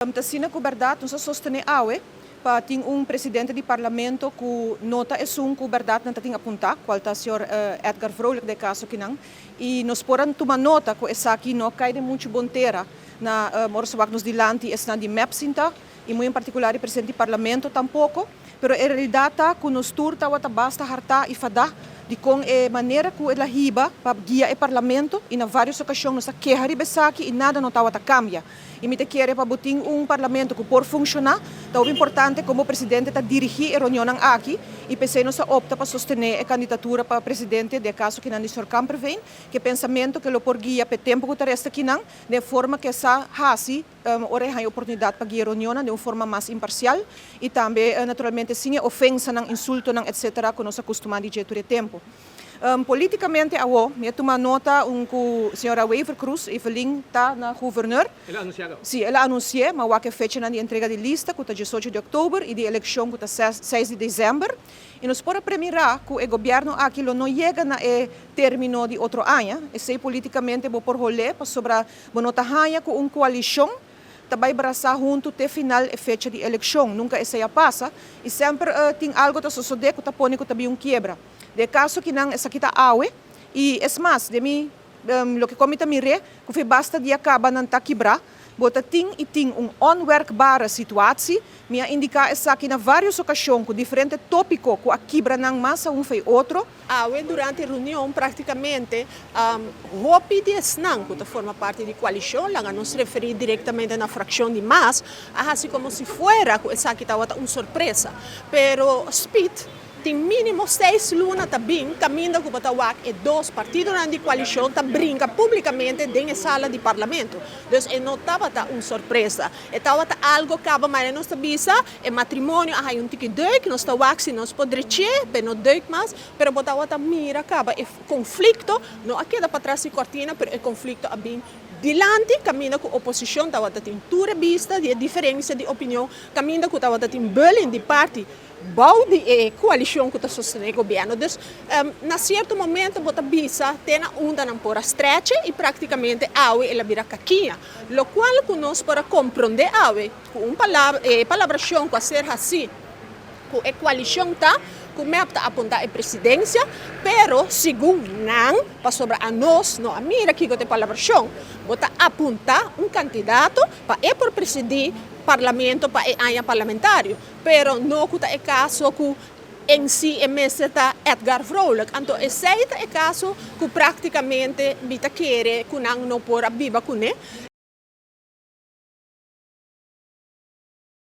Ta asina ku bèrdat nos a sostené awe pa tin un presidente di parlamento ku no ta esun ku bèrdat nan ta tin apuntá, kual ta señor Edgar Vrolijk den e kaso kinan. I nos por a tuma nota ku esaki no a kai den muchu bon tera na ora su wak nos dilanti esnan di mep sinta i muy en partikular e presidente di parlamento tampoko. Pero e realidat ta ku nos tur tabata basta hartá i fadá di kon e manera ku el a hiba pa guia e parlamento i na vários okashon nos a keha riba esaki i nada no tabata kambia. I mi ta kere pa bo tin un parlamento ku por funshoná, ta hopi importante kon bo presidente ta dirigí e reunionnan aki i p'esei nos a opta pa sostené e kandidatura pa presidente den e kaso kinan di señor Kamperveen, ku e pensamentu ku lo por guia p'e tempu ku ta resta kinan den e forma ku e sa hasi ora e haña oportunidat pa guia e reunionnan den un forma mas imparsial i tambe naturalmente sin e ofensanan, insultonan etcetera ku nos a kustumá di dje tur e tempu. Políticamente awo, mi a tuma nota un cu señora Wever Croes, Evelyn, ta na gouverneur. El a anuncia caba? Si, el a anunci'e, ma wak e fechanan di entrega di lista cu ta 18 di october y di eleccion cu ta 6 di december. Y nos por a premira cu e gobierno aki lo no yega na e termino di otro aña. Esey politicamente bo por hol'e pasobra bo no ta haña cu un coalicion ta bai brasá huntu te final e fecha di eleccion. Nunca esey a pasa y semper tin algo ta sosode cu ta pone cu ta bin un kiebra. Den e kaso kinan esaki ta awe i es mas den mi loke kon mi ta mir'é ku fe basta dia kaba nan ta kibrá. Bo ta tin i tin un onwerkbare situatie. Mi a indiká esaki na vários okashon ku diferente tópiko ku a kibra nan mas aun fei otro. Awe durante e reunion praktikamente hopi di esnan ku ta forma parti di koalishon, laga nos referí direktamente na frakshon di mas, a hasi komo si fuera ku esaki tabata un sorpresa. Pero Speed Tin mínimo 6 luna ta bin kaminda ku bo ta wak e dos partidonan di koalishon ta bringa públikamente den e sala di parlamento. Dus e no tabata un sorpresa. E tabata algo kaba manera nos ta bisa, e matrimonio a haña un tiki deuk, nos ta wak si nos por drech'é, pero no deuk mas, pero bo tabata mira kaba e konflikto no a keda patras di kortina, pero e konflikto a bin dilanti kaminda ku oposishon tabata tin tur e bista di e diferensia di opinion, kaminda ku tabata tin bullying di parti bou di e koalishon ku ta sostené gobièrnu. Dus na sierto momento bo ta bisa te na unda nan por a stretch i praktikamente awe el a bira kakiña. Lo kual ku nos por a komprondé awe ku un palabra, e palabrashon ku a ser hasí ku e koalishon ta ku MEP ta apuntá e presidensia, pero segun nan, pasobra anos no a mira kiko ta e palabrashon, bo ta apuntá un kandidato pa e por presidí parlamento pa e aña parlamentario. Pero no ku ta e kaso ku en si e mester ta Edgar Vrolijk. Anto esei ta e kaso ku praktikamente mi ta kere ku nan no por a biba kuné.